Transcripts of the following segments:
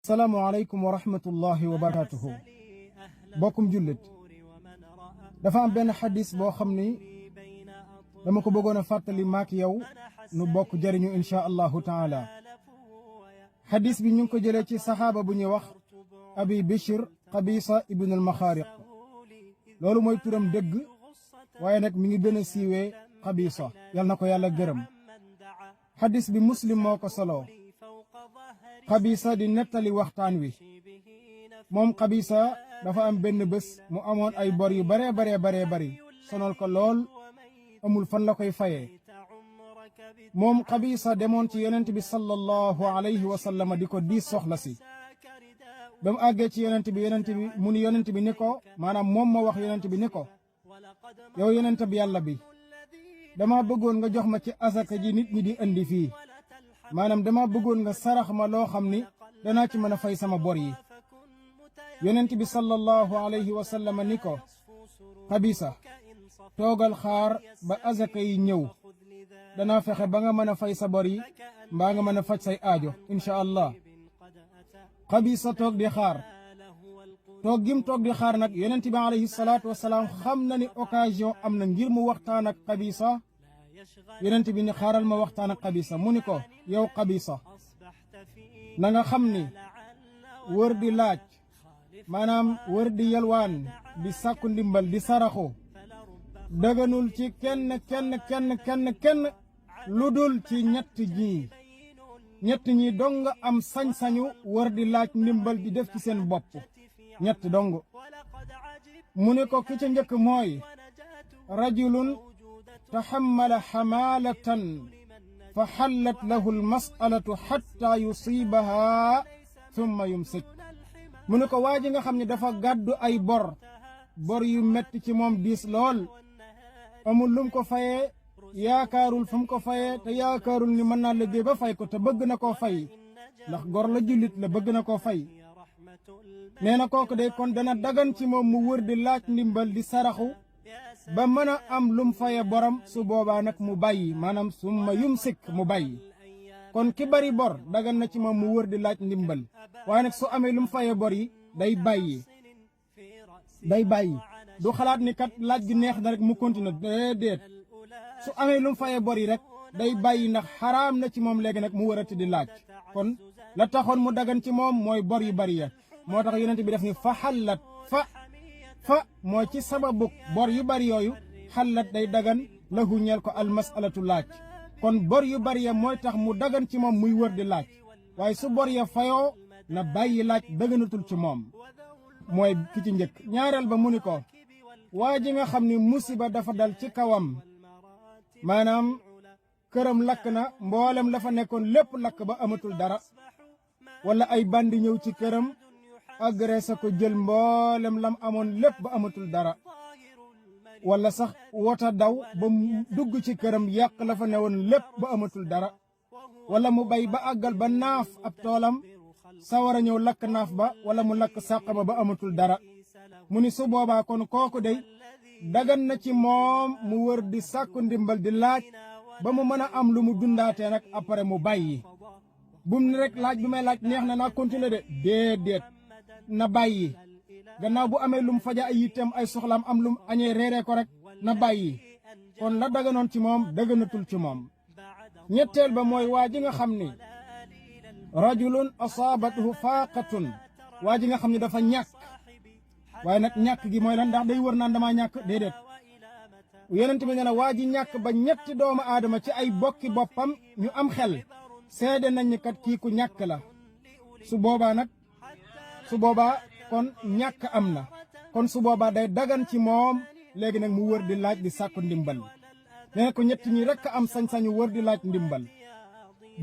السلام عليكم ورحمة الله وبركاته بوكم جلد dafa am benn xadis boo xam ni dama ko bëggoon a fàttali maak yow nu bokk jëriñu insha allahu taala xadis bi ñu ngi ko jëlee ci saxaaba bu ñuy wax abi bishir qabisa ibn al maxaariq loolu mooy turam dëgg waaye nag mi ngi gën a siiwee qabisa yal na ko yàlla gërëm xadis bi muslim moo ko soloo qabisa di nettali waxtaan wi moom qabisa dafa am benn bés mu amoon ay bor yu baree bari sonal ko lool amul fan la koy fayee moom qabisa demoon ci yonent bi sallallahu alayhi wa sallam di ko diis soxla si ba mu àggee ci yonent bi mu ni yonent bi ni ko maanaam moom moo wax yonent bi ni ko yow yonent bi yàlla bi dama bëggoon nga jox ma ci asaka ji nit ñi di indi fii maanaam dama bëggoon nga sarax ma loo xam ni danaa ci mën a fay sama bor yi yonent bi sallallahu alayhi wa sallam ni ko qabisa toogal xaar ba azaka yi ñëw danaa fexe ba nga mën a fay sa bor yi mbaa nga mën a faj say aajo insha allah qabisa toog di xaar toog gim toog di xaar nag yonent bi alayhi salaatu wasalaam xam na ni occasion am na ngir mu waxtaan ak qabisa yonent bi ni xaaral ma waxtaan ak qabisa mu ni ko yow qabisa na nga xam ni wër di laaj maanaam wër di yalwaan di sàkku ndimbal di saraxu dëgganul ci kenn lu dul ci ñett ñi dong am sañ-sañu wër di laaj ndimbal di def ci seen bopp ñett dong mu ne ko ki ca njëkk mooy rajulun taxammala xamaalatan fa xallat lahu almasalatu xatta yusibaha thumma yumsik mu ne ko waa ji nga xam ne dafa gàddu ay bor yu metti ci moom diis lool amul lum ko fayee yaakaarul fu mu ko fayee te yaakaarul ni mën naa liggéey ba fay ko te bëgg na koo fay ndax gor la jullit la bëgg na koo fay nee na kooku de kon dana dagan ci moom mu wër di laaj ndimbal di saraxu ba mën a am lum faye borom su boobaa nag mu bàyyi maanaam summa yumsik mu bàyyi kon ki bari bor dagan na ci moom mu wër di laaj ndimbal waaye nag su amee lu mu faye bor yi day bàyyi du xalaat ni kat laaj gi neex na rek mu continue déedéet su amee lu mu faye bor yi rek day bàyyi ndax xaraam na ci moom léegi nag mu wërati di laaj kon la taxoon mu dagan ci moom mooy bor yu bari ya moo tax yonent bi def ni fa xallat fa moo ci sababu bor yu bari yooyu xallat day dagan lahu ñeel ko almasalatu laaj kon bor yu bari ya mooy tax mu dagan ci moom muy wër di laaj waaye su bor ya fayoo na bàyyi laaj daganatul ci moom mooy ki ci njëkk ñaareel ba mu ni ko waa ji nga xam ni musiba dafa dal ci kawam maanaam këram lakk na mboolem la fa nekkoon lépp lakk ba amatul dara wala ay bandi ñëw ci këram agressé ko jël mboolem lam amoon lépp ba amatul dara wala sax wota daw ba dugg ci këram yàq la fa newoon lépp ba amatul dara wala mu bay ba àggal ba naaf ab toolam sawara ñëw lakk naaf ba wala mu lakk sàq ba amatul dara mu ni su boobaa kon kooku dey dagan na ci moom mu wër di sàkku ndimbal di laaj ba mu mën a am lu mu dundaatee nag après mu bàyyi bum ni rek laaj bi may laaj neex na naa continuer de déedéet na bàyyi gannaaw bu amee lu mu faja ay yitteem ay soxlaam am lu mu añee reeree ko rek na bàyyi kon la daganoon ci moom daganatul ci moom ñetteel ba mooy waa ji nga xam ni rajulun asaabathu faaqatun waa ji nga xam ne dafa ñàkk waaye nag ñàkk gi mooy lan ndax day wër naan dama ñàkk déedéet yonent bi nee na waa ji ñàkk ba ñetti doomu aadama ci ay bokki boppam ñu am xel seede nañ ni kat kii ku ñàkk la su boobaa kon ñàkk am na kon su boobaa day dagan ci moom léegi nag mu wër di laaj di sàkku ndimbal nee ko ñett ñi rekk am sañ-sañu wër di laaj ndimbal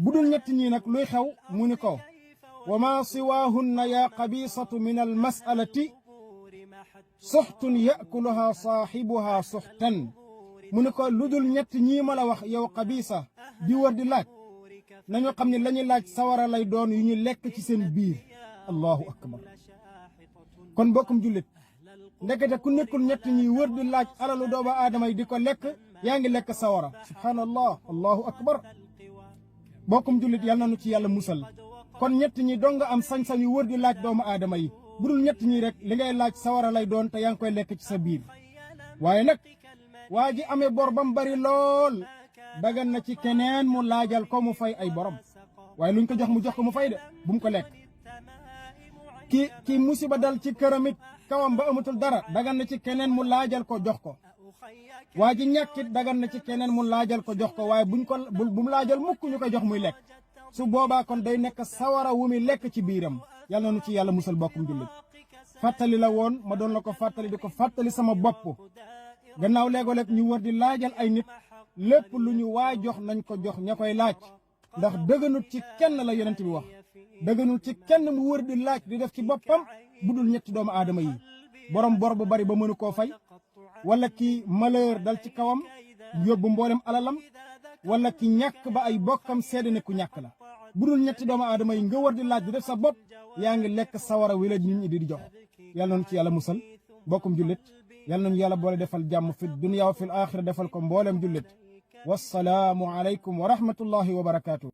bu dul ñett ñi nag luy xew mu ni ko wa ma siwaahunna ya qabisatu min al masalati suxtun yakuluha saaxibuha suxtan mu ni ko lu dul ñett ñii ma la wax yow qabisa di wër di laaj nañu xam ne la ñuy laaj sawara lay doon yu ñu lekk ci seen biir allahu akbar kon bokkum jullit ndekete ku nekkul ñett ñi wër di laaj alalu doomu aadama yi di ko lekk yaa ngi lekk sawara subhanallah allahu akbar bokkum jullit yal na nu ci yàlla musal kon ñett ñi dong nga am sañ-sañ yu wër di laaj doomu aadama yi budul ñett ñi rek li ngay laaj sawara lay doon te yaa ngi koy lekk ci sa biir waaye nag waa ji amee bor ba mu bari lool dagan na ci keneen mu laajal ko mu fay ay borom waaye luñ ko jox mu jox ko mu fay de bu mu ko lekk ki musiba dal ci këramit kawam ba amatul dara dagan na ci keneen mu laajal ko jox ko waa ji ñàkkit dagan na ci keneen mu laajal ko jox ko waaye bu mu laajal mukk ñu koy jox muy lekk su boobaa kon day nekk sawara wu mi lekk ci biiram yàlla na nu ci yàlla musal bokkum jullit fàttali la woon ma doon la ko fàttali di ko fàttali sama bopp gannaaw léegoo-léeg ñu wër di laajal ay nit lépp lu ñu waa jox nañ ko jox ña koy laaj ndax dëgganut ci kenn la yonent bi wax dëgganut ci kenn mu wër di laaj di def ci boppam budul ñetti doomu aadama yi borom bor bu bari ba mënu koo fay wala ki malheur dal ci kawam yóbbu mboolem alalam wala ki ñàkk ba ay bokkam seede ne ku ñàkk la budul ñetti doomu aadama yi nga wër di laaj di def sa bopp yaa ngi lekk sawara wi la nit ñi di jox yàlla nañu ci yàlla musal bokkum jullit yàlla nañu yàlla boole defal jàmm fi dunya wa fil aaxira defal ko mboolem jullit wassalaamu aleykum wa rahmatullahi wa barakaatu.